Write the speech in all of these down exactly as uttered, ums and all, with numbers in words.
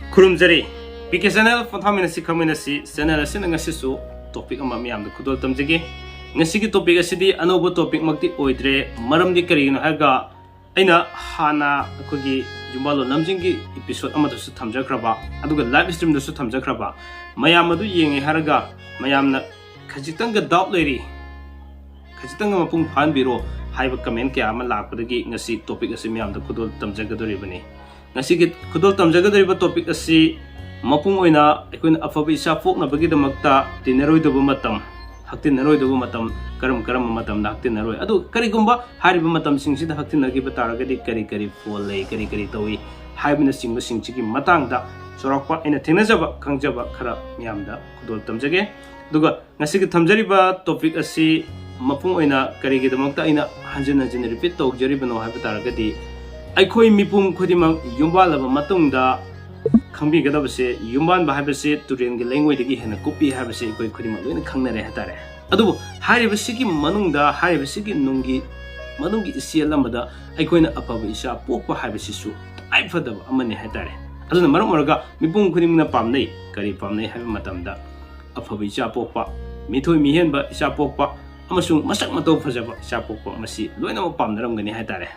ꯈꯨꯔꯨꯝꯖꯔꯤ꯫ P K channel ꯄꯣꯊꯥꯃꯤꯟꯅꯁꯤ ꯈꯪꯃꯤꯟꯅꯁꯤ channel ꯑꯁꯤꯅ ꯉꯁꯤꯁꯨ topic ꯑꯃ ꯃꯤꯌꯥꯝꯗ ꯈꯨꯗꯣꯜ ꯇꯝꯖꯒꯦ꯫ ꯉꯁꯤꯒꯤ ꯇꯣꯄꯤꯛ ꯑꯁꯤꯗꯤ ꯑꯅꯧꯕ ꯇꯣꯄꯤꯛꯃꯛꯇꯤ ꯑꯣꯏꯗ꯭ꯔꯦ꯫ ꯃꯔꯝꯗꯤ ꯀꯔꯤꯒꯤꯅꯣ ꯍꯥꯏꯔꯒ, ꯑꯩꯅ ꯍꯥꯟꯅ ꯑꯩꯈꯣꯏꯒꯤ ꯌꯨꯝꯕꯥꯜꯂꯣꯟ ꯂꯝꯖꯤꯡꯒꯤ ꯏꯄꯤꯁꯣꯗ ꯑꯃꯗꯁꯨ ꯊꯝꯖꯈ꯭ꯔꯕ, ꯑꯗꯨꯒ ꯂꯥꯏꯚ ꯁ꯭ꯇ꯭ꯔꯤꯝꯗꯁꯨ ꯊꯝꯖꯈ꯭ꯔꯕ, ꯃꯌꯥꯝ ꯑꯗꯨ ꯌꯦꯡꯉꯦ ꯍꯥꯏꯔꯒ ꯃꯌꯥꯝꯅ ꯈꯖꯤꯛꯇꯪꯒ ꯗꯥꯎꯠ ꯂꯩꯔꯤ, ꯈꯖꯤꯛꯇꯪꯒ ꯃꯄꯨꯡ ꯐꯥꯍꯟꯕꯤꯔꯣ ꯍꯥꯏꯕ ꯀꯃꯦꯟ ꯀꯌꯥ ꯑꯃ ꯂꯥꯛꯄꯗꯒꯤ ꯉꯁꯤ ꯇꯣꯄꯤꯛ ꯑꯁꯤ ꯃꯌꯥꯝꯗ ꯈꯨꯗꯣꯜ ꯇꯝꯖꯒꯗꯧꯔꯤꯕꯅꯤ꯫ ꯉꯁꯤꯒꯤ ꯈꯨꯗꯣꯜ ꯇꯝꯖꯒꯗꯧꯔꯤꯕ ꯇꯣꯄꯤꯛ ꯑꯁꯤ ꯃꯄꯨꯡ ꯑꯣꯏꯅ ꯑꯩꯈꯣꯏꯅ ꯑꯐꯕ ꯏꯆꯥ ꯄꯣꯛꯅꯕꯒꯤꯗꯃꯛꯇ ꯇꯤꯟꯅꯔꯣꯏꯗꯕ ꯃꯇꯝ, ꯍꯛꯇꯤꯟꯅꯔꯣꯏꯗꯕ ꯃꯇꯝ, ꯀꯔꯝ ꯀꯔꯝꯕ ꯃꯇꯝꯗ ꯍꯛꯇꯤꯟꯅꯔꯣꯏ, ꯑꯗꯨ ꯀꯔꯤꯒꯨꯝꯕ ꯍꯥꯏꯔꯤꯕ ꯃꯇꯝꯁꯤꯡꯁꯤꯗ ꯍꯛꯇꯤꯟꯅꯈꯤꯕ ꯇꯥꯔꯒꯗꯤ ꯀꯔꯤ ꯀꯔꯤ ꯐꯣꯜ ꯂꯩ, ꯀꯔꯤ ꯀꯔꯤ ꯇꯧꯏ ꯍꯥꯏꯕꯅꯆꯤꯡꯕꯁꯤꯡꯁꯤꯒꯤ ꯃꯇꯥꯡꯗ ꯆꯥꯎꯔꯥꯛꯄ ꯑꯩꯅ ꯊꯦꯡꯅꯖꯕ ꯈꯪꯖꯕ ꯈꯔ ꯃꯤꯌꯥꯝꯗ ꯈꯨꯗꯣꯜ ꯇꯝꯖꯒꯦ꯫ ꯑꯗꯨꯒ ꯉꯁꯤꯒꯤ ꯊꯝꯖꯔꯤꯕ ꯇꯣꯄꯤꯛ ꯑꯁꯤ ꯃꯄꯨꯡ ꯑꯣꯏꯅ ꯀꯔꯤꯒꯤꯗꯃꯛꯇ ꯑꯩꯅ ꯍꯟꯖꯤꯟ ꯍꯟꯖꯤꯟ ꯔꯤꯄꯤꯠ ꯇꯧꯖꯔꯤꯕꯅꯣ ꯍꯥꯏꯕ ꯇꯥꯔꯒꯗꯤ, ꯑꯩꯈꯣꯏ ꯃꯤꯄꯨꯝ ꯈꯨꯗꯤꯡꯃꯛ ꯌꯨꯝꯕꯥꯜꯂꯕ ꯃꯇꯨꯡꯗ ꯈꯪꯕꯤꯒꯗꯕꯁꯦ, ꯌꯨꯝꯕꯥꯟꯕ ꯍꯥꯏꯕꯁꯤ ꯇꯨꯔꯦꯜꯒꯤ ꯂꯩꯉꯣꯏꯗꯒꯤ ꯍꯦꯟꯅ ꯀꯨꯞꯄꯤ ꯍꯥꯏꯕꯁꯤ ꯑꯩꯈꯣꯏ ꯈꯨꯗꯤꯡꯃꯛ ꯂꯣꯏꯅ ꯈꯪꯅꯔꯦ ꯍꯥꯏꯇꯥꯔꯦ꯫ ꯑꯗꯨꯕꯨ ꯍꯥꯏꯔꯤꯕꯁꯤꯒꯤ ꯃꯅꯨꯡꯗ, ꯍꯥꯏꯔꯤꯕꯁꯤꯒꯤ ꯅꯨꯡꯒꯤ ꯃꯅꯨꯡꯒꯤ ꯏꯆꯦꯜ ꯑꯃꯗ ꯑꯩꯈꯣꯏꯅ ꯑꯐꯕ ꯏꯆꯥ ꯄꯣꯛꯄ ꯍꯥꯏꯕꯁꯤꯁꯨ ꯇꯉꯥꯏ ꯐꯗꯕ ꯑꯃꯅꯤ ꯍꯥꯏꯇꯥꯔꯦ꯫ ꯑꯗꯨꯅ ꯃꯔꯝ ꯑꯣꯏꯔꯒ ꯃꯤꯄꯨꯝ ꯈꯨꯗꯤꯡꯃꯛꯅ ꯄꯥꯝꯅꯩ꯫ ꯀꯔꯤ ꯄꯥꯝꯅꯩ ꯍꯥꯏꯕ ꯃꯇꯝꯗ, ꯑꯐꯕ ꯏꯆꯥ ꯄꯣꯛꯄ, ꯃꯤꯊꯣꯏ ꯃꯤꯍꯦꯟꯕ ꯏꯆꯥ ꯄꯣꯛꯄ, ꯑꯃꯁꯨꯡ ꯃꯁꯛ ꯃꯇꯧ ꯐꯖꯕ ꯏꯆꯥ ꯄꯣꯛꯄ, ꯃꯁꯤ ꯂꯣꯏꯅꯃꯛ ꯄꯥꯝꯅꯔꯝꯒꯅꯤ ꯍꯥꯏꯇꯥꯔꯦ꯫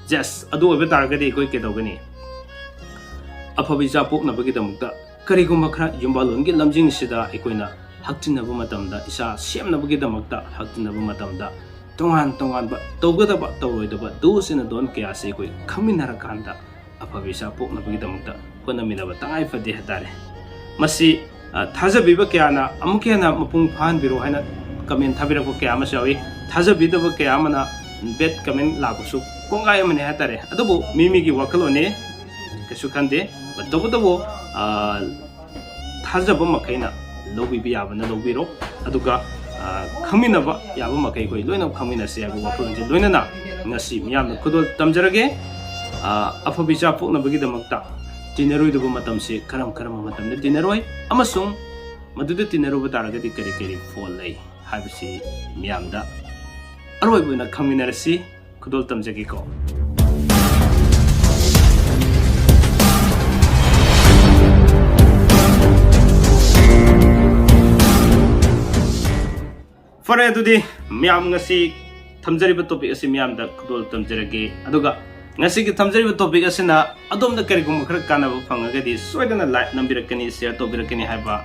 ꯌꯦꯁ, ꯑꯗꯨ ꯑꯣꯏꯕ ꯇꯥꯔꯒꯗꯤ ꯑꯩꯈꯣꯏ ꯀꯩꯗꯧꯒꯅꯤ? ꯑꯐꯕ ꯏꯆꯥ ꯄꯣꯛꯅꯕꯒꯤꯗꯃꯛꯇ ꯀꯔꯤꯒꯨꯝꯕ ꯈꯔ ꯌꯨꯝꯕꯥꯜꯂꯣꯟꯒꯤ ꯂꯝꯖꯤꯡꯁꯤꯗ ꯑꯩꯈꯣꯏꯅ ꯍꯛꯇꯤꯟꯅꯕ ꯃꯇꯝꯗ, ꯏꯆꯥ ꯁꯦꯝꯅꯕꯒꯤꯗꯃꯛꯇ ꯍꯛꯇꯤꯟꯅꯕ ꯃꯇꯝꯗ, ꯇꯣꯉꯥꯟ ꯇꯣꯉꯥꯟꯕ ꯇꯧꯒꯗꯕ ꯇꯧꯔꯣꯏꯗꯕ do's and don't ꯀꯌꯥꯁꯤ ꯑꯩꯈꯣꯏ ꯈꯪꯃꯤꯟꯅꯔꯀꯥꯟꯗ ꯑꯐꯕ ꯏꯆꯥ ꯄꯣꯛꯅꯕꯒꯤꯗꯃꯛꯇ ꯍꯣꯠꯅꯃꯤꯟꯅꯕ ꯇꯉꯥꯏ ꯐꯗꯦ ꯍꯥꯏꯇꯥꯔꯦ꯫ ꯃꯁꯤ, ꯑ, ꯊꯥꯖꯕꯤꯕ ꯀꯌꯥꯅ ꯑꯃꯨꯛꯀ ꯍꯦꯟꯅ ꯃꯄꯨꯡ ꯐꯥꯍꯟꯕꯤꯔꯣ ꯍꯥꯏꯅ ꯀꯃꯦꯟ ꯊꯥꯕꯤꯔꯛꯄ ꯀꯌꯥ ꯑꯃꯁꯨ ꯌꯥꯎꯏ꯫ ꯊꯥꯖꯕꯤꯗꯕ ꯀꯌꯥ ꯑꯃꯅ ꯕꯦꯠ ꯀꯃꯦꯟ ꯂꯥꯛꯄꯁꯨ ꯀꯣꯡꯒꯥꯏ ꯑꯃꯅꯤ ꯍꯥꯏꯇꯥꯔꯦ꯫ ꯑꯗꯨꯕꯨ ꯃꯤ ꯃꯤꯒꯤ ꯋꯥꯈꯜꯂꯣꯟꯅꯤ, ꯀꯩꯁꯨ ꯈꯟꯗꯦ꯫ But ꯇꯧꯕꯇꯕꯨ, ꯑ, ꯊꯥꯖꯕ ꯃꯈꯩꯅ ꯂꯧꯕꯤꯕ ꯌꯥꯕꯅ ꯂꯧꯕꯤꯔꯣ, ꯑꯗꯨꯒ, ꯑ, ꯈꯪꯃꯤꯟꯅꯕ ꯌꯥꯕ ꯃꯈꯩ ꯑꯩꯈꯣꯏ ꯂꯣꯏꯅ ꯈꯪꯃꯤꯟꯅꯁꯤ ꯍꯥꯏꯕ ꯋꯥꯈꯜꯂꯣꯟꯁꯦ ꯂꯣꯏꯅꯅ ꯉꯁꯤ ꯃꯤꯌꯥꯝꯗ ꯈꯨꯗꯣꯜ ꯇꯝꯖꯔꯒꯦ꯫ ꯑ, ꯑꯐꯕ ꯏꯆꯥ ꯄꯣꯛꯅꯕꯒꯤꯗꯃꯛꯇ ꯇꯤꯟꯅꯔꯣꯏꯗꯕ ꯃꯇꯝꯁꯤ ꯀꯔꯝ ꯀꯔꯝꯕ ꯃꯇꯝꯗ ꯇꯤꯟꯅꯔꯣꯏ, ꯑꯃꯁꯨꯡ ꯃꯗꯨꯗ ꯇꯤꯟꯅꯔꯨꯕ ꯇꯥꯔꯒꯗꯤ ꯀꯔꯤ ꯀꯔꯤ ꯐꯣꯜ ꯂꯩ ꯍꯥꯏꯕꯁꯤ ꯃꯤꯌꯥꯝꯗ ꯑꯔꯣꯏꯕ ꯑꯣꯏꯅ ꯈꯪꯃꯤꯟꯅꯔꯁꯤ꯫ ꯈꯨꯗꯣꯜ ꯇꯝꯖꯒꯦꯀꯣ꯫ ꯐꯔꯦ, ꯑꯗꯨꯗꯤ ꯃꯌꯥꯝ, ꯉꯁꯤ ꯊꯝꯖꯔꯤꯕ topic ꯑꯁꯤ ꯃꯌꯥꯝꯗ ꯈꯨꯗꯣꯜ ꯇꯝꯖꯔꯒꯦ꯫ ꯑꯗꯨꯒ ꯉꯁꯤꯒꯤ ꯊꯝꯖꯔꯤꯕ topic ꯑꯁꯤꯅ ꯑꯗꯣꯝꯗ ꯀꯔꯤꯒꯨꯝꯕ ꯈꯔ ꯀꯥꯟꯅꯕ ꯐꯪꯉꯒꯗꯤ ꯁꯣꯏꯗꯅ like ꯅꯝꯕꯤꯔꯛꯀꯅꯤ, share ꯇꯧꯕꯤꯔꯛꯀꯅꯤ ꯍꯥꯏꯕ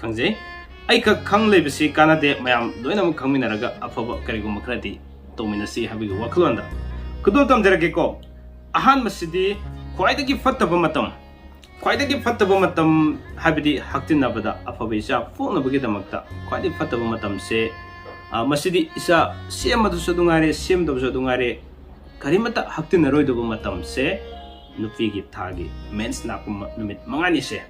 ꯈꯪꯖꯩ꯫ ꯑꯩꯈꯛ ꯈꯪ ꯂꯩꯕꯁꯤ ꯀꯥꯟꯅꯗꯦ, ꯃꯌꯥꯝ ꯂꯣꯏꯅꯃꯛ ꯈꯪꯃꯤꯟꯅꯔꯒ ꯑꯐꯕ ꯀꯔꯤꯒꯨꯝꯕ ꯈꯔꯗꯤ ꯇꯧꯃꯤꯟꯅꯁꯤ ꯍꯥꯏꯕꯒꯤ ꯋꯥꯈꯜꯂꯣꯟꯗ ꯈꯨꯗꯣꯜ ꯇꯝꯖꯔꯛꯀꯦꯀꯣ꯫ ꯑꯍꯥꯟꯕꯁꯤꯗꯤ ꯈ꯭ꯋꯥꯏꯗꯒꯤ ꯐꯠꯇꯕ ꯃꯇꯝ꯫ ꯈ꯭ꯋꯥꯏꯗꯒꯤ ꯐꯠꯇꯕ ꯃꯇꯝ ꯍꯥꯏꯕꯗꯤ ꯍꯛꯇꯤꯟꯅꯕꯗ ꯑꯐꯕ ꯏꯆꯥ ꯄꯣꯛꯅꯕꯒꯤꯗꯃꯛꯇ ꯈ꯭ꯋꯥꯏꯗꯒꯤ ꯐꯠꯇꯕ ꯃꯇꯝꯁꯦ, ꯑ, ꯃꯁꯤꯗꯤ ꯏꯆꯥ ꯁꯦꯝꯕꯗꯁꯨ ꯑꯗꯨ ꯉꯥꯏꯔꯦ, ꯁꯦꯝꯗꯕꯁꯨ ꯑꯗꯨ ꯉꯥꯏꯔꯦ, ꯀꯔꯤꯃꯠꯇ ꯍꯛꯇꯤꯟꯅꯔꯣꯏꯗꯕ ꯃꯇꯝꯁꯦ ꯅꯨꯄꯤꯒꯤ ꯊꯥꯒꯤ mens ꯂꯥꯛꯄ ꯃ-, ꯅꯨꯃꯤꯠ ꯃꯉꯥꯅꯤꯁꯦ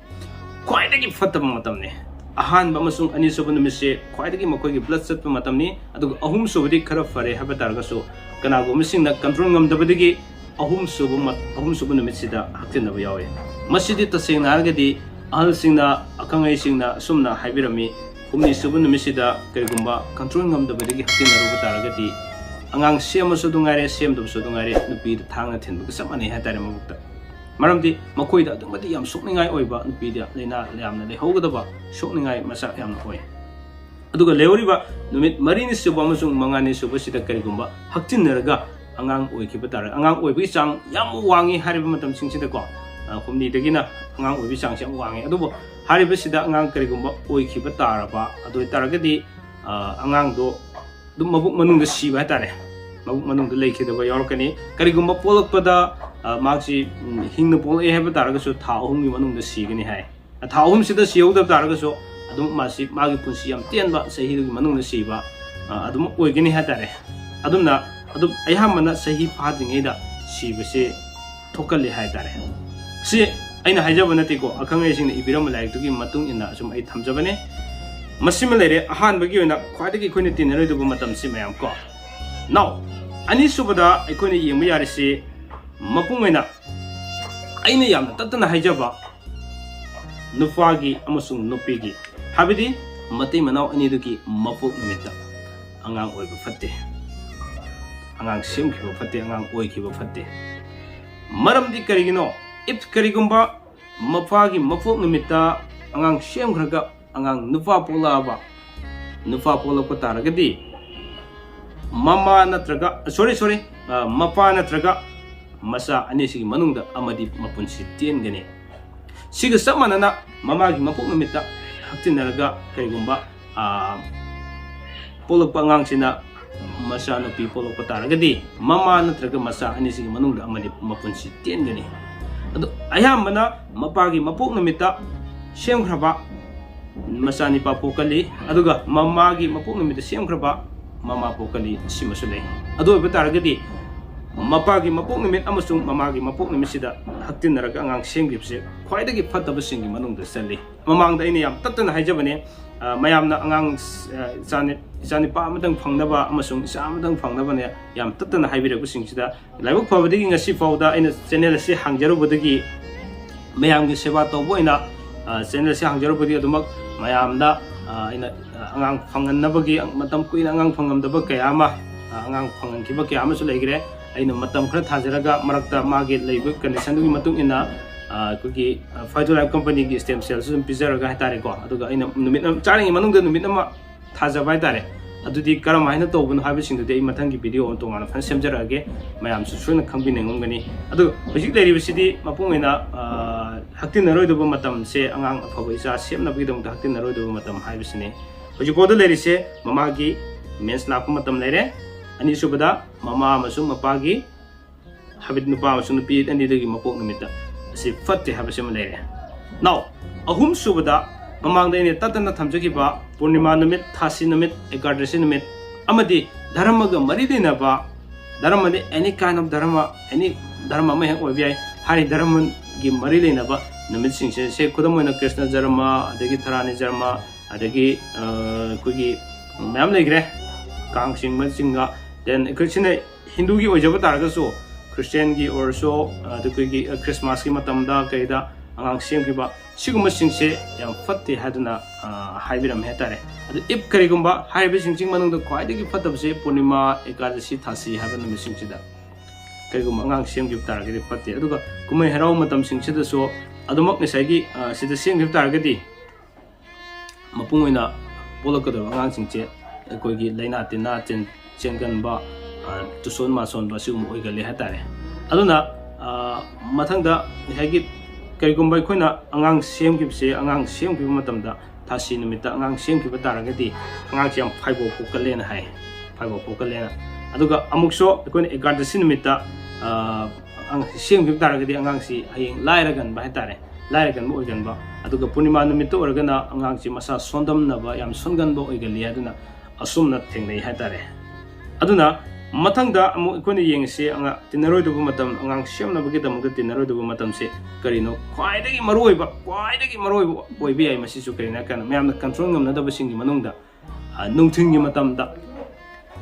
ꯈ꯭ꯋꯥꯏꯗꯒꯤ ꯐꯠꯇꯕ ꯃꯇꯝꯅꯤ꯫ ꯑꯍꯥꯟꯕ ꯑꯃꯁꯨꯡ ꯑꯅꯤꯁꯨꯕ ꯅꯨꯃꯤꯠꯁꯦ ꯈ꯭ꯋꯥꯏꯗꯒꯤ ꯃꯈꯣꯏꯒꯤ blood ꯆꯠꯄ ꯃꯇꯝꯅꯤ, ꯑꯗꯨꯒ ꯑꯍꯨꯝꯁꯨꯕꯗꯤ ꯈꯔ ꯐꯔꯦ ꯍꯥꯏꯕ ꯇꯥꯔꯒꯁꯨ, ꯀꯅꯥꯒꯨꯝꯕꯁꯤꯡꯅ control ꯉꯝꯗꯕꯗꯒꯤ ꯑꯍꯨꯝꯁꯨꯕ ꯃ-, ꯑꯍꯨꯝꯁꯨꯕ ꯅꯨꯃꯤꯠꯁꯤꯗ ꯍꯛꯆꯤꯟꯅꯕ ꯌꯥꯎꯏ꯫ ꯃꯁꯤꯗꯤ ꯇꯁꯦꯡꯅ ꯍꯥꯏꯔꯒꯗꯤ ꯑꯍꯜꯁꯤꯡꯅ, ꯑꯈꯪ ꯑꯍꯩꯁꯤꯡꯅ ꯑꯁꯨꯝꯅ ꯍꯥꯏꯕꯤꯔꯝꯃꯤ, ꯍꯨꯝꯅꯤꯁꯨꯕ ꯅꯨꯃꯤꯠꯁꯤꯗ ꯀꯔꯤꯒꯨꯝꯕ control ꯉꯝꯗꯕꯗꯒꯤ ꯍꯛꯆꯤꯟꯅꯔꯨꯕ ꯇꯥꯔꯒꯗꯤ, ꯑꯉꯥꯡ ꯁꯦꯝꯃꯁꯨ ꯑꯗꯨ ꯉꯥꯏꯔꯦ, ꯁꯦꯝꯗꯕꯁꯨ ꯑꯗꯨ ꯉꯥꯏꯔꯦ, ꯅꯨꯄꯤꯗ ꯊꯥꯡꯅ ꯊꯤꯟꯕꯒ ꯆꯞ ꯃꯥꯟꯅꯩ ꯍꯥꯏꯇꯥꯔꯦ ꯃꯕꯨꯛꯇ꯫ ꯃꯔꯝꯗꯤ ꯃꯈꯣꯏꯗ ꯑꯗꯨꯛꯀꯤ ꯃꯇꯤꯛ ꯌꯥꯝ ꯁꯣꯛꯅꯤꯡꯉꯥꯏ ꯑꯣꯏꯕ, ꯅꯨꯄꯤꯗ ꯂꯥꯏꯅꯥ ꯌꯥꯝꯅ ꯂꯩꯍꯧꯒꯗꯕ, ꯁꯣꯛꯅꯤꯡꯉꯥꯏ ꯃꯆꯥꯛ ꯌꯥꯝꯅ ꯑꯣꯏ꯫ ꯑꯗꯨꯒ ꯂꯩꯍꯧꯔꯤꯕ ꯅꯨꯃꯤꯠ ꯃꯔꯤꯅꯤ ꯁꯨꯕ ꯑꯃꯁꯨꯡ ꯃꯉꯥꯅꯤ ꯁꯨꯕꯁꯤꯗ ꯀꯔꯤꯒꯨꯝꯕ ꯍꯛꯆꯤꯟꯅꯔꯒ ꯑꯉꯥꯡ ꯑꯣꯏꯈꯤꯕ ꯇꯥꯔꯒ, ꯑꯉꯥꯡ ꯑꯣꯏꯕꯒꯤ ꯆꯥꯡ ꯌꯥꯝ ꯋꯥꯡꯉꯤ ꯍꯥꯏꯔꯤꯕ ꯃꯇꯝꯁꯤꯡꯁꯤꯗꯀꯣ, ꯑ, ꯍꯨꯝꯅꯤꯗꯒꯤꯅ ꯑꯉꯥꯡ ꯑꯣꯏꯕꯒꯤ ꯆꯥꯡꯁꯤ ꯌꯥꯝ ꯋꯥꯡꯉꯤ꯫ ꯑꯗꯨꯕꯨ ꯍꯥꯏꯔꯤꯕꯁꯤꯗ ꯑꯉꯥꯡ ꯀꯔꯤꯒꯨꯝꯕ ꯑꯣꯏꯈꯤꯕ ꯇꯥꯔꯕ, ꯑꯗꯨ ꯑꯣꯏꯇꯥꯔꯒꯗꯤ, ꯑ, ꯑꯉꯥꯡꯗꯣ ꯑꯗꯨꯝ ꯃꯕꯨꯛ ꯃꯅꯨꯡꯗ ꯁꯤꯕ ꯍꯥꯏꯇꯥꯔꯦ, ꯃꯕꯨꯛ ꯃꯅꯨꯡꯗ ꯂꯩꯈꯤꯗꯕ ꯌꯥꯎꯔꯛꯀꯅꯤ꯫ ꯀꯔꯤꯒꯨꯝꯕ ꯄꯣꯛꯂꯛꯄꯗ, ꯑ, ꯃꯍꯥꯛꯁꯤ, ꯎꯝ, ꯍꯤꯡꯅ ꯄꯣꯛꯂꯛꯑꯦ ꯍꯥꯏꯕ ꯇꯥꯔꯒꯁꯨ ꯊꯥ ꯑꯍꯨꯝꯒꯤ ꯃꯅꯨꯡꯗ ꯁꯤꯒꯅꯤ ꯍꯥꯏ꯫ ꯊꯥ ꯑꯍꯨꯝꯁꯤꯗ ꯁꯤꯍꯧꯗꯕ ꯇꯥꯔꯒꯁꯨ ꯑꯗꯨꯝ ꯃꯥꯁꯤ ꯃꯥꯒꯤ ꯄꯨꯟꯁꯤ ꯌꯥꯝ ꯇꯦꯟꯕ ꯆꯍꯤꯗꯨꯒꯤ ꯃꯅꯨꯡꯗ ꯁꯤꯕ, ꯑ, ꯑꯗꯨꯝ ꯑꯣꯏꯒꯅꯤ ꯍꯥꯏꯇꯥꯔꯦ꯫ ꯑꯗꯨꯝꯅ ꯑꯗꯨꯝ ꯑꯌꯥꯝꯕꯅ ꯆꯍꯤ ꯐꯥꯗ꯭ꯔꯤꯉꯩꯗ ꯁꯤꯕꯁꯤ ꯊꯣꯛꯀꯜꯂꯤ ꯍꯥꯏꯇꯥꯔꯦ꯫ ꯁꯤ ꯑꯩꯅ ꯍꯥꯏꯖꯕ ꯅꯠꯇꯦꯀꯣ, ꯑꯈꯪ ꯑꯍꯩꯁꯤꯡꯅ ꯏꯕꯤꯔꯝꯕ ꯂꯥꯏꯔꯤꯛꯇꯨꯒꯤ ꯃꯇꯨꯡ ꯏꯟꯅ ꯑꯁꯨꯝ ꯑꯩ ꯊꯝꯖꯕꯅꯦ꯫ ꯃꯁꯤꯃ ꯂꯩꯔꯦ꯫ ꯑꯍꯥꯟꯕꯒꯤ ꯑꯣꯏꯅ ꯈ꯭ꯋꯥꯏꯗꯒꯤ ꯑꯩꯈꯣꯏꯅ ꯇꯤꯟꯅꯔꯣꯏꯗꯕ ꯃꯇꯝꯁꯤ ꯃꯌꯥꯝ ꯀꯣ꯫ Now, ꯑꯅꯤꯁꯨꯕꯗ ꯑꯩꯈꯣꯏꯅ ꯌꯦꯡꯕ ꯌꯥꯔꯤꯁꯤ ꯃꯄꯨꯡ ꯑꯣꯏꯅ ꯑꯩꯅ ꯌꯥꯝꯅ ꯇꯠꯇꯅ ꯍꯥꯏꯖꯕ ꯅꯨꯄꯥꯒꯤ ꯑꯃꯁꯨꯡ ꯅꯨꯄꯤꯒꯤ, ꯍꯥꯏꯕꯗꯤ ꯃꯇꯩ ꯃꯅꯥꯎ ꯑꯅꯤꯗꯨꯒꯤ ꯃꯄꯣꯛ ꯅꯨꯃꯤꯠꯇ ꯑꯉꯥꯡ ꯑꯣꯏꯕ ꯐꯠꯇꯦ, ꯑꯉꯥꯡ ꯁꯦꯝꯈꯤꯕ ꯐꯠꯇꯦ, ꯑꯉꯥꯡ ꯑꯣꯏꯈꯤꯕ ꯐꯠꯇꯦ꯫ ꯃꯔꯝꯗꯤ ꯀꯔꯤꯒꯤꯅꯣ? If ꯀꯔꯤꯒꯨꯝꯕ ꯃꯄꯥꯒꯤ ꯃꯄꯣꯛ ꯅꯨꯃꯤꯠꯇ ꯑꯉꯥꯡ ꯁꯦꯝꯈ꯭ꯔꯒ ꯑꯉꯥꯡ ꯅꯨꯄꯥ ꯄꯣꯛꯂꯛꯑꯕ, ꯅꯨꯄꯥ ꯄꯣꯛꯂꯛꯄ ꯇꯥꯔꯒꯗꯤ ꯃꯃꯥ ꯅꯠꯇ꯭ꯔꯒ, ꯁꯣꯔꯤ ꯁꯣꯔꯤ ꯃꯄꯥ ꯅꯠꯇ꯭ꯔꯒ ꯃꯆꯥ ꯑꯅꯤꯁꯤꯒꯤ ꯃꯅꯨꯡꯗ ꯑꯃꯗꯤ ꯃꯄꯨꯟꯁꯤ ꯇꯦꯟꯒꯅꯤ꯫ ꯁꯤꯒ ꯆꯞ ꯃꯥꯟꯅꯅ ꯃꯃꯥꯒꯤ ꯃꯄꯣꯛ ꯅꯨꯃꯤꯠꯇ ꯍꯛꯆꯤꯟꯅꯔꯒ ꯀꯩꯒꯨꯝꯕ ꯄꯣꯛꯂꯛꯄ ꯑꯉꯥꯡꯁꯤꯅ ꯃꯆꯥꯅꯨꯄꯤ ꯄꯣꯛꯂꯛꯄ ꯇꯥꯔꯒꯗꯤ ꯃꯃꯥ ꯅꯠꯇ꯭ꯔꯒ ꯃꯆꯥ ꯑꯅꯤꯁꯤꯒꯤ ꯃꯅꯨꯡꯗ ꯑꯃꯗꯤ ꯃꯄꯨꯟꯁꯤ ꯇꯦꯟꯒꯅꯤ꯫ ꯑꯗꯣ ꯑꯌꯥꯝꯕꯅ ꯃꯄꯥꯒꯤ ꯃꯄꯣꯛ ꯅꯨꯃꯤꯠꯇ ꯁꯦꯝꯈ꯭ꯔꯕ ꯃꯆꯥꯅꯤꯄꯥ ꯄꯣꯛꯀꯜꯂꯤ, ꯑꯗꯨꯒ ꯃꯃꯥꯒꯤ ꯃꯄꯣꯛ ꯅꯨꯃꯤꯠꯇ ꯁꯦꯝꯈ꯭ꯔꯕ ꯃꯃꯥ ꯄꯣꯛꯀꯜꯂꯤ, ꯁꯤꯃꯁꯨ ꯂꯩ꯫ ꯑꯗꯨ ꯑꯣꯏꯕ ꯇꯥꯔꯒꯗꯤ ꯃꯄꯥꯒꯤ ꯃꯄꯣꯛ ꯅꯨꯃꯤꯠ ꯑꯃꯁꯨꯡ ꯃꯃꯥꯒꯤ ꯃꯄꯣꯛ ꯅꯨꯃꯤꯠꯁꯤꯗ ꯍꯛꯇꯤꯟꯅꯔꯒ ꯑꯉꯥꯡ ꯁꯦꯝꯈꯤꯕꯁꯦ ꯈ꯭ꯋꯥꯏꯗꯒꯤ ꯐꯠꯇꯕꯁꯤꯡꯒꯤ ꯃꯅꯨꯡꯗ ꯆꯜꯂꯤ꯫ ꯃꯃꯥꯡꯗ ꯑꯩꯅ ꯌꯥꯝ ꯇꯠꯇꯅ ꯍꯥꯏꯖꯕꯅꯦ, ꯃꯌꯥꯝꯅ ꯑꯉꯥꯡ, ꯏꯆꯥꯅꯤ-, ꯏꯆꯥꯅꯤꯄꯥ ꯑꯃꯇꯪ ꯐꯪꯅꯕ ꯑꯃꯁꯨꯡ ꯏꯆꯥ ꯑꯃꯇꯪ ꯐꯪꯅꯕꯅꯦ ꯌꯥꯝ ꯇꯠꯇꯅ ꯍꯥꯏꯕꯤꯔꯛꯄꯁꯤꯡꯁꯤꯗ, ꯂꯥꯏꯕꯛ ꯐꯕꯗꯒꯤ ꯉꯁꯤ ꯐꯥꯎꯗ ꯑꯩꯅ ꯆꯦꯅꯦꯜ ꯑꯁꯤ ꯍꯥꯡꯖꯔꯨꯕꯗꯒꯤ, ꯃꯌꯥꯝꯒꯤ ꯁꯦꯕꯥ ꯇꯧꯕ ꯑꯣꯏꯅ ꯆꯦꯅꯦꯜ ꯑꯁꯤ ꯍꯥꯡꯖꯔꯨꯕꯗꯒꯤ ꯑꯗꯨꯃꯛ ꯃꯌꯥꯝꯗ ꯑꯩꯅ ꯑꯉꯥꯡ ꯐꯪꯍꯟꯅꯕꯒꯤ, ꯃꯇꯝ ꯀꯨꯏꯅ ꯑꯉꯥꯡ ꯐꯪꯉꯝꯗꯕ ꯀꯌꯥ ꯑꯃ, ꯑꯉꯥꯡ ꯐꯪꯍꯟꯈꯤꯕ ꯀꯌꯥ ꯑꯃꯁꯨ ꯂꯩꯈ꯭ꯔꯦ꯫ ꯑꯩꯅ ꯃꯇꯝ ꯈꯔ ꯊꯥꯖꯔꯒ ꯃꯔꯛꯇ ꯃꯥꯒꯤ ꯂꯩꯕ ꯀꯟꯗꯤꯁꯟꯗꯨꯒꯤ ꯃꯇꯨꯡ ꯏꯟꯅ ꯑꯩꯈꯣꯏꯒꯤ ꯐꯥꯏꯇꯣ ꯂꯥꯏꯐ ꯀꯝꯄꯅꯤꯒꯤ ꯁ꯭ꯇꯦꯝ ꯁꯦꯜꯁꯨ ꯑꯗꯨꯝ ꯄꯤꯖꯔꯒ ꯍꯥꯏꯇꯥꯔꯦꯀꯣ꯫ ꯑꯗꯨꯒ ꯑꯩꯅ ꯅꯨꯃꯤꯠ ꯑꯃ, ꯆꯥꯔꯤꯉꯩ ꯃꯅꯨꯡꯗ ꯅꯨꯃꯤꯠ ꯑꯃ ꯊꯥꯖꯕ ꯍꯥꯏꯇꯥꯔꯦ꯫ ꯑꯗꯨꯗꯤ ꯀꯔꯝ ꯍꯥꯏꯅ ꯇꯧꯕꯅꯣ ꯍꯥꯏꯕꯁꯤꯡꯗꯨꯗꯤ ꯑꯩ ꯃꯊꯪꯒꯤ ꯚꯤꯗꯤꯑꯣ ꯑꯃ ꯇꯣꯉꯥꯟꯅ ꯐꯖꯅ ꯁꯦꯝꯖꯔꯛꯑꯒꯦ, ꯃꯌꯥꯝꯁꯨ ꯁꯣꯏꯅ ꯈꯪꯕꯤꯅꯤꯡꯉꯝꯒꯅꯤ꯫ ꯑꯗꯨ ꯍꯧꯖꯤꯛ ꯂꯩꯔꯤꯕꯁꯤꯗꯤ ꯃꯄꯨꯡ ꯑꯣꯏꯅ ꯍꯛꯇꯤꯟꯅꯔꯣꯏꯗꯕ ꯃꯇꯝꯁꯦ, ꯑꯉꯥꯡ ꯑꯐꯕ ꯏꯆꯥ ꯁꯦꯝꯅꯕꯒꯤꯗꯃꯛꯇ ꯍꯛꯇꯤꯟꯅꯔꯣꯏꯗꯕ ꯃꯇꯝ ꯍꯥꯏꯕꯁꯤꯅꯤ꯫ ꯍꯧꯖꯤꯛꯐꯥꯎꯗ ꯂꯩꯔꯤꯁꯦ ꯃꯃꯥꯒꯤ ꯃꯦꯟꯁ ꯂꯥꯛꯄ ꯃꯇꯝ ꯂꯩꯔꯦ, ꯑꯅꯤꯁꯨꯕꯗ ꯃꯃꯥ ꯑꯃꯁꯨꯡ ꯃꯄꯥꯒꯤ, ꯍꯥꯏꯕꯗꯤ ꯅꯨꯄꯥ ꯑꯃꯁꯨꯡ ꯅꯨꯄꯤ ꯑꯅꯤꯗꯨꯒꯤ ꯃꯄꯣꯛ ꯅꯨꯃꯤꯠꯇ ꯑꯁꯤ ꯐꯠꯇꯦ ꯍꯥꯏꯕꯁꯤꯃ ꯂꯩꯔꯦ꯫ Now, ꯑꯍꯨꯝꯁꯨꯕꯗ ꯃꯃꯥꯡꯗ ꯑꯩꯅ ꯇꯠꯇꯅ ꯊꯝꯖꯈꯤꯕ ꯄꯨꯔꯅꯤꯃꯥ ꯅꯨꯃꯤꯠ, ꯊꯥꯁꯤ ꯅꯨꯃꯤꯠ, ꯑꯦꯀꯥꯗꯁꯤ ꯅꯨꯃꯤꯠ ꯑꯃꯗꯤ ꯙꯔꯃꯒ ꯃꯔꯤ ꯂꯩꯅꯕ, ꯙꯔꯃꯗꯤ any kind of ꯙꯔꯃ, any ꯙꯔꯃ ꯑꯃ ꯍꯦꯛ ꯑꯣꯏꯕ ꯌꯥꯏ, ꯍꯥꯏꯔꯤꯕ ꯙꯔꯃꯒꯤ ꯃꯔꯤ ꯂꯩꯅꯕ ꯅꯨꯃꯤꯠꯁꯤꯡꯁꯦ, ꯁꯦ ꯈꯨꯗꯝ ꯑꯣꯏꯅ ꯀ꯭ꯔꯤꯁꯅ ꯖꯔꯃ, ꯑꯗꯒꯤ ꯊꯔꯥꯅꯤ ꯖꯔꯃ, ꯑꯗꯒꯤ ꯑꯩꯈꯣꯏꯒꯤ ꯃꯌꯥꯝ ꯂꯩꯈ꯭ꯔꯦ, ꯀꯥꯡ ꯆꯤꯡꯕꯅꯆꯤꯡꯕ꯫ Then ꯑꯩꯈꯣꯏ ꯁꯤꯅ ꯍꯤꯟꯗꯨꯒꯤ ꯑꯣꯏꯖꯕ ꯇꯥꯔꯒꯁꯨ, ꯈ꯭ꯔꯤꯁꯇꯤꯌꯥꯟꯒꯤ ꯑꯣꯏꯔꯁꯨ, ꯑꯗ ꯑꯩꯈꯣꯏꯒꯤ ꯈ꯭ꯔꯤꯁꯃꯥꯁꯀꯤ ꯃꯇꯝꯗ ꯀꯩꯗ ꯑꯉꯥꯡ ꯁꯦꯝꯈꯤꯕ, ꯁꯤꯒꯨꯝꯕꯁꯤꯡꯁꯦ ꯌꯥꯝ ꯐꯠꯇꯦ ꯍꯥꯏꯗꯨꯅ ꯍꯥꯏꯕꯤꯔꯝꯃꯦ ꯍꯥꯏꯇꯥꯔꯦ꯫ ꯑꯗꯨ if ꯀꯔꯤꯒꯨꯝꯕ ꯍꯥꯏꯔꯤꯕꯁꯤꯡꯁꯤꯒꯤ ꯃꯅꯨꯡꯗ ꯈ꯭ꯋꯥꯏꯗꯒꯤ ꯐꯠꯇꯕꯁꯦ ꯄꯨꯔꯅꯤꯃꯥ, ꯑꯦꯀꯥꯗꯁꯤ, ꯊꯥꯁꯤ ꯍꯥꯏꯕ ꯅꯨꯃꯤꯠꯁꯤꯡꯁꯤꯗ ꯀꯔꯤꯒꯨꯝꯕ ꯑꯉꯥꯡ ꯁꯦꯝꯈꯤꯕ ꯇꯥꯔꯒꯗꯤ ꯐꯠꯇꯦ꯫ ꯑꯗꯨꯒ ꯀꯨꯝꯍꯩ ꯍꯔꯥꯎ ꯃꯇꯝꯁꯤꯡꯁꯤꯗꯁꯨ ꯑꯗꯨꯃꯛ ꯉꯁꯥꯏꯒꯤ ꯁꯤꯗ ꯁꯦꯝꯈꯤꯕ ꯇꯥꯔꯒꯗꯤ ꯃꯄꯨꯡ ꯑꯣꯏꯅ ꯄꯣꯛꯂꯛꯀꯗꯧꯔꯤꯕ ꯑꯉꯥꯡꯁꯤꯡꯁꯦ ꯑꯩꯈꯣꯏꯒꯤ ꯂꯥꯏꯅꯥ ꯇꯤꯟꯅꯥ ꯆꯦꯟ ꯆꯦꯟꯒꯟꯕ, ꯇꯨꯁꯣꯟ ꯃꯥꯁꯣꯟꯕ ꯑꯁꯤꯒꯨꯝꯕ ꯑꯣꯏꯒꯜꯂꯤ ꯍꯥꯏꯇꯥꯔꯦ꯫ ꯑꯗꯨꯅ ꯃꯊꯪꯗ ꯉꯁꯥꯏꯒꯤ ꯀꯔꯤꯒꯨꯝꯕ ꯑꯩꯈꯣꯏꯅ ꯑꯉꯥꯡ ꯁꯦꯝꯈꯤꯕꯁꯦ, ꯑꯉꯥꯡ ꯁꯦꯝꯈꯤꯕ ꯃꯇꯝꯗ ꯊꯥꯁꯤ ꯅꯨꯃꯤꯠꯇ ꯑꯉꯥꯡ ꯁꯦꯝꯈꯤꯕ ꯇꯥꯔꯒꯗꯤ ꯑꯉꯥꯡꯁꯦ ꯌꯥꯝ ꯐꯥꯏꯕꯣꯛ ꯄꯣꯛꯀꯜꯂꯦꯅ ꯍꯥꯏ, ꯐꯥꯏꯕꯣꯛ ꯄꯣꯛꯀꯜꯂꯦꯅ꯫ ꯑꯗꯨꯒ ꯑꯃꯨꯛꯁꯨ ꯑꯩꯈꯣꯏꯅ ꯑꯦꯀꯥꯗꯁꯤ ꯅꯨꯃꯤꯠꯇ ꯁꯦꯝꯈꯤꯕ ꯇꯥꯔꯒꯗꯤ ꯑꯉꯥꯡꯁꯤ ꯍꯌꯦꯡ ꯂꯥꯏꯔꯒꯟꯕ ꯍꯥꯏꯇꯥꯔꯦ, ꯂꯥꯏꯔꯒꯟꯕ ꯑꯣꯏꯒꯟꯕ꯫ ꯑꯗꯨꯒ ꯄꯨꯔꯅꯤꯃꯥ ꯅꯨꯃꯤꯠꯇ ꯑꯣꯏꯔꯒꯅ ꯑꯉꯥꯡꯁꯤ ꯃꯁꯥ ꯁꯣꯟꯗꯝꯅꯕ, ꯌꯥꯝ ꯁꯣꯟꯒꯟꯕ ꯑꯣꯏꯒꯜꯂꯤ ꯍꯥꯏꯗꯨꯅ ꯑꯁꯨꯝꯅ ꯊꯦꯡꯅꯩ ꯍꯥꯏꯇꯥꯔꯦ꯫ ꯑꯗꯨꯅ ꯃꯊꯪꯗ ꯑꯃꯨꯛ ꯑꯩꯈꯣꯏꯅ ꯌꯦꯡꯉꯤꯁꯤ ꯑꯉꯥꯡ ꯇꯤꯟꯅꯔꯣꯏꯗꯕ ꯃꯇꯝ, ꯑꯉꯥꯡ ꯁꯦꯝꯅꯕꯒꯤꯗꯃꯛꯇ ꯇꯤꯟꯅꯔꯣꯏꯗꯕ ꯃꯇꯝꯁꯦ ꯀꯔꯤꯅꯣ? ꯈ꯭ꯋꯥꯏꯗꯒꯤ ꯃꯔꯨꯑꯣꯏꯕ, ꯈ꯭ꯋꯥꯏꯗꯒꯤ ꯃꯔꯨꯑꯣꯏꯕ ꯑꯣꯏꯕ ꯌꯥꯏ꯫ ꯃꯁꯤꯁꯨ ꯀꯔꯤꯅꯣ ꯍꯥꯏ ꯀꯥꯟꯗ ꯃꯌꯥꯝꯅ ꯀꯟꯇ꯭ꯔꯣꯜ ꯉꯝꯅꯗꯕꯁꯤꯡꯒꯤ ꯃꯅꯨꯡꯗ ꯅꯨꯡꯊꯤꯜꯒꯤ ꯃꯇꯝꯗ,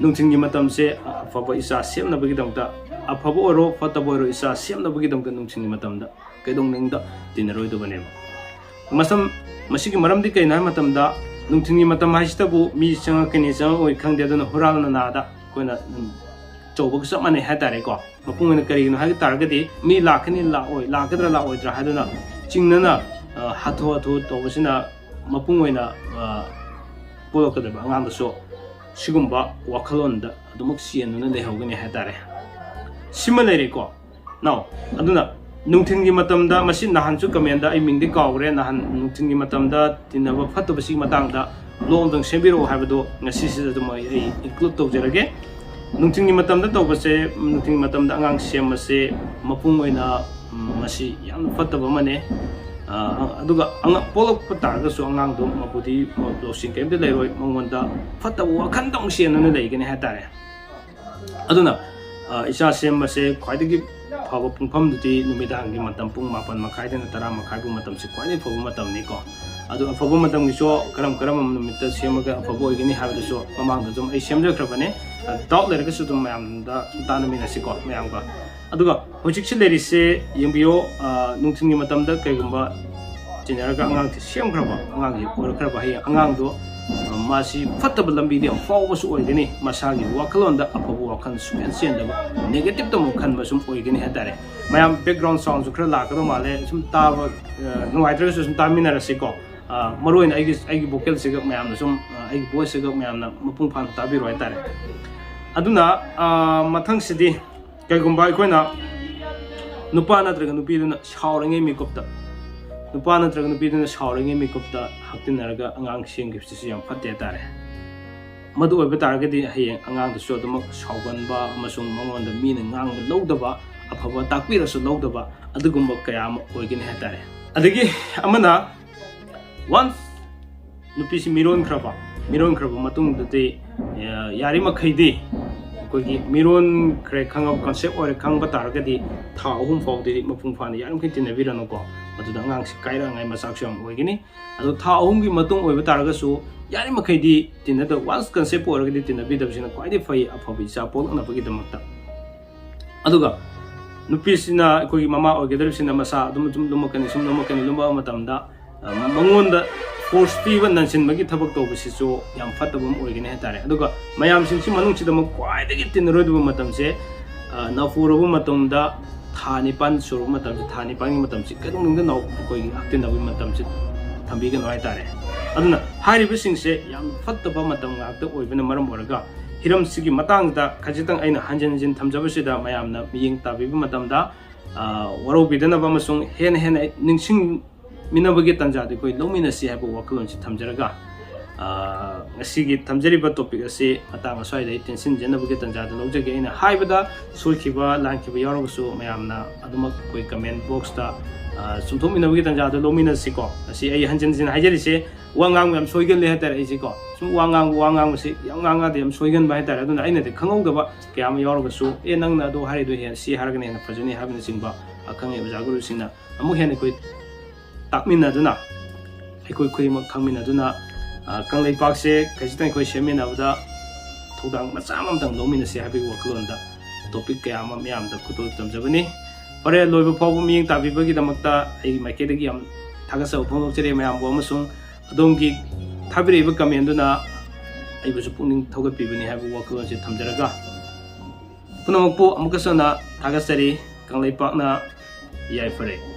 ꯅꯨꯡꯊꯤꯜꯒꯤ ꯃꯇꯝꯁꯦ ꯑꯐꯕ ꯏꯆꯥ ꯁꯦꯝꯅꯕꯒꯤꯗꯃꯛꯇ, ꯑꯐꯕ ꯑꯣꯏꯔꯣ ꯐꯠꯇꯕ ꯑꯣꯏꯔꯣ, ꯏꯆꯥ ꯁꯦꯝꯅꯕꯒꯤꯗꯃꯛꯇ ꯅꯨꯡꯊꯤꯜꯒꯤ ꯃꯇꯝꯗ ꯀꯩꯗꯧꯅꯨꯡꯗ ꯇꯤꯟꯅꯔꯣꯏꯗꯕꯅꯦꯕ꯫ ꯃꯁꯝ ꯃꯁꯤꯒꯤ ꯃꯔꯝꯗꯤ ꯀꯩꯅꯣ ꯍꯥꯏꯕ ꯃꯇꯝꯗ, ꯅꯨꯡꯊꯤꯜꯒꯤ ꯃꯇꯝ ꯍꯥꯏꯁꯤꯗꯕꯨ ꯃꯤ ꯆꯪꯉꯛꯀꯅꯤ ꯆꯪꯉꯛꯑꯣꯏ ꯈꯪꯗꯦ, ꯑꯗꯨꯅ ꯍꯨꯔꯥꯜ ꯅꯅꯥꯗ ꯑꯩꯈꯣꯏꯅ ꯑꯆꯧꯕꯒ ꯆꯞ ꯃꯥꯟꯅꯩ ꯍꯥꯏꯇꯥꯔꯦꯀꯣ꯫ ꯃꯄꯨꯡ ꯑꯣꯏꯅ ꯀꯔꯤꯒꯤꯅꯣ ꯍꯥꯏꯕ ꯇꯥꯔꯒꯗꯤ, ꯃꯤ ꯂꯥꯛꯀꯅꯤ ꯂꯥꯛꯑꯣꯏ, ꯂꯥꯛꯀꯗ꯭ꯔꯥ ꯂꯥꯛꯑꯣꯏꯗ꯭ꯔꯥ ꯍꯥꯏꯗꯨꯅ ꯆꯤꯡꯅꯅ ꯍꯥꯊꯨ ꯍꯥꯊꯨ ꯇꯧꯕꯁꯤꯅ ꯃꯄꯨꯡ ꯑꯣꯏꯅ ꯄꯣꯛꯂꯛꯀꯗꯧꯔꯤꯕ ꯑꯉꯥꯡꯗꯁꯨ ꯁꯤꯒꯨꯝꯕ ꯋꯥꯈꯜꯂꯣꯟꯗ ꯑꯗꯨꯃꯛ ꯆꯦꯟꯗꯨꯅ ꯂꯩꯍꯧꯒꯅꯤ ꯍꯥꯏꯇꯥꯔꯦ꯫ ꯁꯤꯃ ꯂꯩꯔꯦꯀꯣ꯫ ꯅꯥꯎ, ꯑꯗꯨꯅ ꯅꯨꯡꯊꯤꯜꯒꯤ ꯃꯇꯝꯗ, ꯃꯁꯤ ꯅꯍꯥꯟꯁꯨ ꯀꯃꯦꯟꯗ ꯑꯩ ꯃꯤꯡꯗꯤ ꯀꯥꯎꯈ꯭ꯔꯦ, ꯅꯍꯥꯟ ꯅꯨꯡꯊꯤꯜꯒꯤ ꯃꯇꯝꯗ ꯇꯤꯟꯅꯕ ꯐꯠꯇꯕꯁꯤꯒꯤ ꯃꯇꯥꯡꯗ ꯕ꯭ꯂꯣꯛ ꯑꯝꯇꯪ ꯁꯦꯝꯕꯤꯔꯛꯑꯣ ꯍꯥꯏꯕꯗꯣ ꯉꯁꯤꯁꯤꯗ ꯑꯗꯨꯝ ꯑꯩ, ꯑꯩ ꯏꯟꯀ꯭ꯂꯨꯗ ꯇꯧꯖꯔꯒꯦ꯫ ꯅꯨꯡꯊꯤꯜꯒꯤ ꯃꯇꯝꯗ ꯇꯧꯕꯁꯦ, ꯅꯨꯡꯊꯤꯜꯒꯤ ꯃꯇꯝꯗ ꯑꯉꯥꯡ ꯁꯦꯝꯕꯁꯦ ꯃꯄꯨꯡ ꯑꯣꯏꯅ, ꯎꯝ, ꯃꯁꯤ ꯌꯥꯝꯅ ꯐꯠꯇꯕ ꯑꯃꯅꯦ꯫ ꯑ, ꯑꯗꯨꯒ ꯑꯉꯥꯡ ꯄꯣꯛꯂꯛꯄ ꯇꯥꯔꯒꯁꯨ ꯑꯉꯥꯡꯗꯣ ꯃꯄꯨꯗꯤ ꯂꯧꯁꯤꯡ ꯀꯔꯤꯝꯇ ꯂꯩꯔꯣꯏ, ꯃꯉꯣꯟꯗ ꯐꯠꯇꯕ ꯋꯥꯈꯜꯗ ꯑꯃꯨꯛ ꯆꯦꯟꯗꯨꯅ ꯂꯩꯒꯅꯤ ꯍꯥꯏꯇꯥꯔꯦ꯫ ꯑꯗꯨꯅ, ꯑ, ꯏꯆꯥ ꯁꯦꯝꯕꯁꯦ ꯈ꯭ꯋꯥꯏꯗꯒꯤ ꯐꯕ ꯄꯨꯡꯐꯝꯗꯨꯗꯤ ꯅꯨꯃꯤꯗꯥꯡꯒꯤ ꯃꯇꯝ ꯄꯨꯡ ꯃꯥꯄꯟ ꯃꯈꯥꯏꯗꯩꯅ ꯇꯔꯥ ꯃꯈꯥꯏꯕꯨ ꯃꯇꯝꯁꯤ ꯈ꯭ꯋꯥꯏꯗꯒꯤ ꯐꯕ ꯃꯇꯝꯅꯤꯀꯣ꯫ ꯑꯗꯨ ꯑꯐꯕ ꯃꯇꯝꯒꯤꯁꯨ ꯀꯔꯝ ꯀꯔꯝꯕ ꯅꯨꯃꯤꯠꯇ ꯁꯦꯝꯃꯒ ꯑꯐꯕ ꯑꯣꯏꯒꯅꯤ ꯍꯥꯏꯕꯗꯨꯁꯨ ꯃꯃꯥꯡꯗ ꯑꯗꯨꯝ ꯑꯩ ꯁꯦꯝꯖꯈ꯭ꯔꯕꯅꯦ꯫ ꯑ, ꯗꯥꯎꯠ ꯂꯩꯔꯒꯁꯨ ꯑꯗꯨꯝ ꯃꯌꯥꯝꯗ ꯇꯥꯟꯅꯃꯤꯟꯅꯁꯤꯀꯣ, ꯃꯌꯥꯝꯒ꯫ ꯑꯗꯨꯒ ꯍꯧꯖꯤꯛꯁꯤ ꯂꯩꯔꯤꯁꯦ ꯌꯦꯡꯕꯤꯌꯣ, ꯑ, ꯅꯨꯡꯊꯤꯜꯒꯤ ꯃꯇꯝꯗ ꯀꯩꯒꯨꯝꯕ ꯇꯤꯟꯅꯔꯒ ꯑꯉꯥꯡꯁꯦ ꯁꯦꯝꯈ꯭ꯔꯕ, ꯑꯉꯥꯡꯁꯦ ꯑꯣꯏꯔꯛꯈ꯭ꯔꯕ, ꯍꯌꯦꯡ ꯑꯉꯥꯡꯗꯣ, ꯑ, ꯃꯥꯁꯤ ꯐꯠꯇꯕ ꯂꯝꯕꯤꯗ ꯌꯥꯝ ꯐꯥꯎꯕꯁꯨ ꯑꯣꯏꯒꯅꯤ, ꯃꯁꯥꯒꯤ ꯋꯥꯈꯜꯂꯣꯟꯗ ꯑꯐꯕ ꯋꯥꯈꯜ ꯁꯨꯡꯆꯦꯟ ꯆꯦꯟꯗꯕ, ꯅꯦꯒꯦꯇꯤꯞꯇ ꯑꯃꯨꯛ ꯈꯟꯕ ꯁꯨꯝ ꯑꯣꯏꯒꯅꯤ ꯍꯥꯏꯇꯥꯔꯦ꯫ ꯃꯌꯥꯝ ꯕꯦꯛꯒ꯭ꯔꯥꯎꯟ ꯁꯥꯎꯟꯁꯨ ꯈꯔ ꯂꯥꯛꯀꯗꯧ ꯃꯥꯜꯂꯦ, ꯁꯨꯝ ꯇꯥꯕ, ꯑ, ꯅꯨꯡꯉꯥꯏꯇ꯭ꯔꯒꯁꯨ ꯁꯨꯝ ꯇꯥꯃꯤꯟꯅꯔꯁꯤꯀꯣ꯫ ꯑ, ꯃꯔꯨ ꯑꯣꯏꯅ ꯑꯩꯒꯤ, ꯑꯩꯒꯤ vocalꯁꯤꯒ ꯃꯌꯥꯝꯅ ꯁꯨꯝ, ꯑ, ꯑꯩꯒꯤ voiceꯁꯤꯒ ꯃꯌꯥꯝꯅ ꯃꯄꯨꯡ ꯐꯥꯅ ꯇꯥꯕꯤꯔꯣ ꯍꯥꯏꯇꯥꯔꯦ꯫ ꯑꯗꯨꯅ, ꯑ, ꯃꯊꯪꯁꯤꯗꯤ ꯀꯩꯒꯨꯝꯕ ꯑꯩꯈꯣꯏꯅ ꯅꯨꯄꯥ ꯅꯠꯇ꯭ꯔꯒ ꯅꯨꯄꯤꯗꯨꯅ ꯁꯥꯎꯔꯤꯉꯩ ꯃꯤꯀꯨꯞꯇ, ꯅꯨꯄꯥ ꯅꯠꯇ꯭ꯔꯒ ꯅꯨꯄꯤꯗꯨꯅ ꯁꯥꯎꯔꯤꯉꯩ ꯃꯤꯀꯨꯞꯇ ꯍꯛꯇꯤꯟꯅꯔꯒ ꯑꯉꯥꯡ ꯁꯦꯝꯈꯤꯕꯁꯤꯁꯨ ꯌꯥꯝ ꯐꯠꯇꯦ ꯍꯥꯏꯇꯥꯔꯦ꯫ ꯃꯗꯨ ꯑꯣꯏꯕ ꯇꯥꯔꯒꯗꯤ ꯍꯌꯦꯡ ꯑꯉꯥꯡꯗꯨꯁꯨ ꯑꯗꯨꯃꯛ ꯁꯥꯎꯒꯟꯕ ꯑꯃꯁꯨꯡ ꯃꯉꯣꯟꯗ ꯃꯤꯅ ꯉꯥꯡꯕ ꯂꯧꯗꯕ, ꯑꯐꯕ ꯇꯥꯛꯄꯤꯔꯁꯨ ꯂꯧꯗꯕ, ꯑꯗꯨꯒꯨꯝꯕ ꯀꯌꯥ ꯑꯃ ꯑꯣꯏꯒꯅꯤ ꯍꯥꯏꯇꯥꯔꯦ꯫ ꯑꯗꯒꯤ ꯑꯃꯅ, once ꯅꯨꯄꯤꯁꯤ ꯃꯤꯔꯣꯟꯈ꯭ꯔꯕ, ꯃꯤꯔꯣꯟꯈ꯭ꯔꯕ ꯃꯇꯨꯡꯗꯗꯤ, ꯑ, ꯌꯥꯔꯤꯃꯈꯩꯗꯤ ꯑꯩꯈꯣꯏꯒꯤ ꯃꯤꯔꯣꯟꯈ꯭ꯔꯦ ꯈꯪꯉꯕ, concept ꯑꯣꯏꯔꯦ ꯈꯪꯕ ꯇꯥꯔꯒꯗꯤ ꯊꯥ ꯑꯍꯨꯝ ꯐꯥꯎꯗꯤ ꯃꯄꯨꯡ ꯐꯥꯅ ꯌꯥꯔꯤꯃꯈꯩ ꯇꯤꯟꯅꯕꯤꯔꯅꯨꯀꯣ꯫ ꯑꯗꯨꯗ ꯑꯉꯥꯡꯁꯤ ꯀꯥꯏꯔꯛꯅꯉꯥꯏ ꯃꯆꯥꯛꯁꯨ ꯌꯥꯝ ꯑꯣꯏꯒꯅꯤ꯫ ꯑꯗꯣ ꯊꯥ ꯑꯍꯨꯝꯒꯤ ꯃꯇꯨꯡ ꯑꯣꯏꯕ ꯇꯥꯔꯒꯁꯨ ꯌꯥꯔꯤꯃꯈꯩꯗꯤ ꯇꯤꯟꯅꯗ-, once concept ꯑꯣꯏꯔꯒꯗꯤ ꯇꯤꯟꯅꯕꯤꯗꯕꯁꯤꯅ ꯈ꯭ꯋꯥꯏꯗꯒꯤ ꯐꯩ, ꯑꯐꯕ ꯏꯆꯥ ꯄꯣꯛꯂꯛꯅꯕꯒꯤꯗꯃꯛꯇ꯫ ꯑꯗꯨꯒ ꯅꯨꯄꯤꯁꯤꯅ, ꯑꯩꯈꯣꯏꯒꯤ ꯃꯃꯥ ꯑꯣꯏꯒꯗꯧꯔꯤꯕꯁꯤꯅ ꯃꯁꯥ ꯑꯗꯨꯝ, ꯑꯗꯨꯝ ꯂꯨꯝꯃꯛꯀꯅꯤ, ꯁꯨꯝ ꯂꯨꯝꯃꯛꯀꯅꯤ, ꯂꯨꯝꯃꯛꯑ ꯃꯇꯝꯗ, ꯑ, ꯃꯉꯣꯟꯗ force ꯄꯤꯕ, ꯅꯟꯁꯤꯟꯕꯒꯤ ꯊꯕꯛ ꯇꯧꯕꯁꯤꯁꯨ ꯌꯥꯝ ꯐꯠꯇꯕ ꯑꯃ ꯑꯣꯏꯒꯅꯤ ꯍꯥꯏꯇꯥꯔꯦ꯫ ꯑꯗꯨꯒ ꯃꯌꯥꯝꯁꯤꯡꯁꯤ ꯃꯅꯨꯡꯁꯤꯗꯃꯛ ꯈ꯭ꯋꯥꯏꯗꯒꯤ ꯇꯤꯟꯅꯔꯣꯏꯗꯕ ꯃꯇꯝꯁꯦ, ꯑ, ꯅꯧꯐꯨꯔꯕ ꯃꯇꯝꯗ ꯊꯥ ꯅꯤꯄꯥꯟ ꯁꯨꯔꯕ ꯃꯇꯝꯁꯦ, ꯊꯥ ꯅꯤꯄꯥꯟꯒꯤ ꯃꯇꯝꯁꯦ ꯀꯩꯗꯧꯅꯨꯡꯗ ꯅꯧ-, ꯑꯩꯈꯣꯏꯒꯤ ꯍꯛꯇꯤꯟꯅꯕꯒꯤ ꯃꯇꯝꯁꯦ ꯊꯝꯕꯤꯒꯅꯨ ꯍꯥꯏꯇꯥꯔꯦ꯫ ꯑꯗꯨꯅ ꯍꯥꯏꯔꯤꯕꯁꯤꯡꯁꯦ ꯌꯥꯝ ꯐꯠꯇꯕ ꯃꯇꯝ ꯉꯥꯛꯇ ꯑꯣꯏꯕꯅ ꯃꯔꯝ ꯑꯣꯏꯔꯒ ꯍꯤꯔꯝꯁꯤꯒꯤ ꯃꯇꯥꯡꯗ ꯈꯖꯤꯛꯇꯪ ꯑꯩꯅ ꯍꯟꯖꯤꯟ ꯍꯟꯖꯤꯟ ꯊꯝꯖꯕꯁꯤꯗ ꯃꯌꯥꯝꯅ ꯃꯤꯠꯌꯦꯡ ꯇꯥꯕꯤꯕ ꯃꯇꯝꯗ, ꯑ, ꯋꯥꯔꯧꯕꯤꯗꯅꯕ ꯑꯃꯁꯨꯡ ꯍꯦꯟꯅ ꯍꯦꯟꯅ ꯅꯤꯡꯁꯤꯡꯃꯤꯟꯅꯕꯒꯤ ꯇꯥꯟꯖꯥꯗꯨ ꯑꯩꯈꯣꯏ ꯂꯧꯃꯤꯟꯅꯁꯤ ꯍꯥꯏꯕ ꯋꯥꯈꯜꯂꯣꯟꯁꯤ ꯊꯝꯖꯔꯒ, ꯑ, ꯉꯁꯤꯒꯤ ꯊꯝꯖꯔꯤꯕ topic ꯑꯁꯤ ꯃꯇꯥꯡ ꯑꯁ꯭ꯋꯥꯏꯗ ꯑꯩ ꯇꯦꯟꯁꯤꯟꯖꯅꯕꯒꯤ ꯇꯥꯟꯖꯥꯗꯨ ꯂꯧꯖꯒꯦ꯫ ꯑꯩꯅ ꯍꯥꯏꯕꯗ ꯁꯣꯏꯈꯤꯕ ꯂꯥꯟꯈꯤꯕ ꯌꯥꯎꯔꯒꯁꯨ ꯃꯌꯥꯝꯅ ꯑꯗꯨꯃꯛ ꯑꯩꯈꯣꯏ comment boxꯇ, ꯑ, ꯆꯨꯝꯊꯣꯛꯃꯤꯟꯅꯕꯒꯤ ꯇꯥꯟꯖꯥꯗꯨ ꯂꯧꯃꯤꯟꯅꯁꯤꯀꯣ꯫ ꯑꯁꯤ ꯑꯩ ꯍꯟꯖꯤꯟ ꯍꯟꯖꯤꯟ ꯍꯥꯏꯖꯔꯤꯁꯦ, ꯋꯥ ꯉꯥꯡꯕ ꯌꯥꯝ ꯁꯣꯏꯒꯜꯂꯦ ꯍꯥꯏꯇꯥꯔꯦ ꯑꯩꯁꯦꯀꯣ꯫ ꯁꯨꯝ ꯋꯥ ꯉꯥꯡꯕ, ꯋꯥ ꯉꯥꯡꯕꯁꯤ ꯌꯥꯝ ꯉꯥꯡꯉꯗꯤ ꯌꯥꯝ ꯁꯣꯏꯒꯟꯕ ꯍꯥꯏꯇꯥꯔꯦ꯫ ꯑꯗꯨꯅ ꯑꯩꯅꯗꯤ ꯈꯪꯍꯧꯗꯕ ꯀꯌꯥ ꯑꯃ ꯌꯥꯎꯔꯒꯁꯨ, "ꯑꯦ, ꯅꯪꯅ ꯑꯗꯨ ꯍꯥꯏꯔꯤꯗꯣ ꯍꯦꯟꯅ ꯁꯤ ꯍꯥꯏꯔꯒꯅ ꯍꯦꯟꯅ ꯐꯖꯅꯤ" ꯍꯥꯏꯕꯅꯆꯤꯡꯕ ꯑꯈꯪ ꯑꯍꯩ ꯑꯣꯖꯥ ꯒꯨꯔꯨꯁꯤꯡꯅ ꯑꯃꯨꯛ ꯍꯦꯟꯅ ꯑꯩꯈꯣꯏ ꯇꯥꯛꯃꯤꯟꯅꯗꯨꯅ, ꯑꯩꯈꯣꯏ ꯈꯨꯗꯤꯡꯃꯛ ꯈꯪꯃꯤꯟꯅꯗꯨꯅ, ꯑ, ꯀꯪꯂꯩꯄꯥꯛꯁꯦ ꯈꯖꯤꯛꯇꯪ ꯑꯩꯈꯣꯏ ꯁꯦꯝꯃꯤꯟꯅꯕꯗ ꯊꯧꯗꯥꯡ ꯃꯆꯥ ꯑꯃꯇꯪ ꯂꯧꯃꯤꯟꯅꯁꯤ ꯍꯥꯏꯕꯒꯤ ꯋꯥꯈꯜꯂꯣꯟꯗ topic ꯀꯌꯥ ꯑꯃ ꯃꯤꯌꯥꯝꯗ ꯈꯨꯗꯣꯜ ꯇꯝꯖꯕꯅꯤ꯫ ꯐꯔꯦ, ꯂꯣꯏꯕ ꯐꯥꯎꯕ ꯃꯤꯠꯌꯦꯡ ꯇꯥꯕꯤꯕꯒꯤꯗꯃꯛꯇ ꯑꯩꯒꯤ ꯃꯥꯏꯀꯩꯗꯒꯤ ꯌꯥꯝ ꯊꯥꯒꯠꯆꯕ ꯐꯣꯡꯗꯣꯛꯆꯔꯤ ꯃꯌꯥꯝꯕꯨ, ꯑꯃꯁꯨꯡ ꯑꯗꯣꯝꯒꯤ ꯊꯥꯕꯤꯔꯛꯏꯕ commentꯗꯨꯅ ꯑꯩꯕꯨꯁꯨ ꯄꯨꯛꯅꯤꯡ ꯊꯧꯒꯠꯄꯤꯕꯅꯤ ꯍꯥꯏꯕ ꯋꯥꯈꯜꯂꯣꯟꯁꯤ ꯊꯝꯖꯔꯒ, ꯄꯨꯝꯅꯃꯛꯄꯨ ꯑꯃꯨꯛꯀꯁꯨ ꯍꯟꯅ ꯊꯥꯒꯠꯆꯔꯤ꯫ ꯀꯪꯂꯩꯄꯥꯛꯅ ꯌꯥꯏꯐꯔꯦ꯫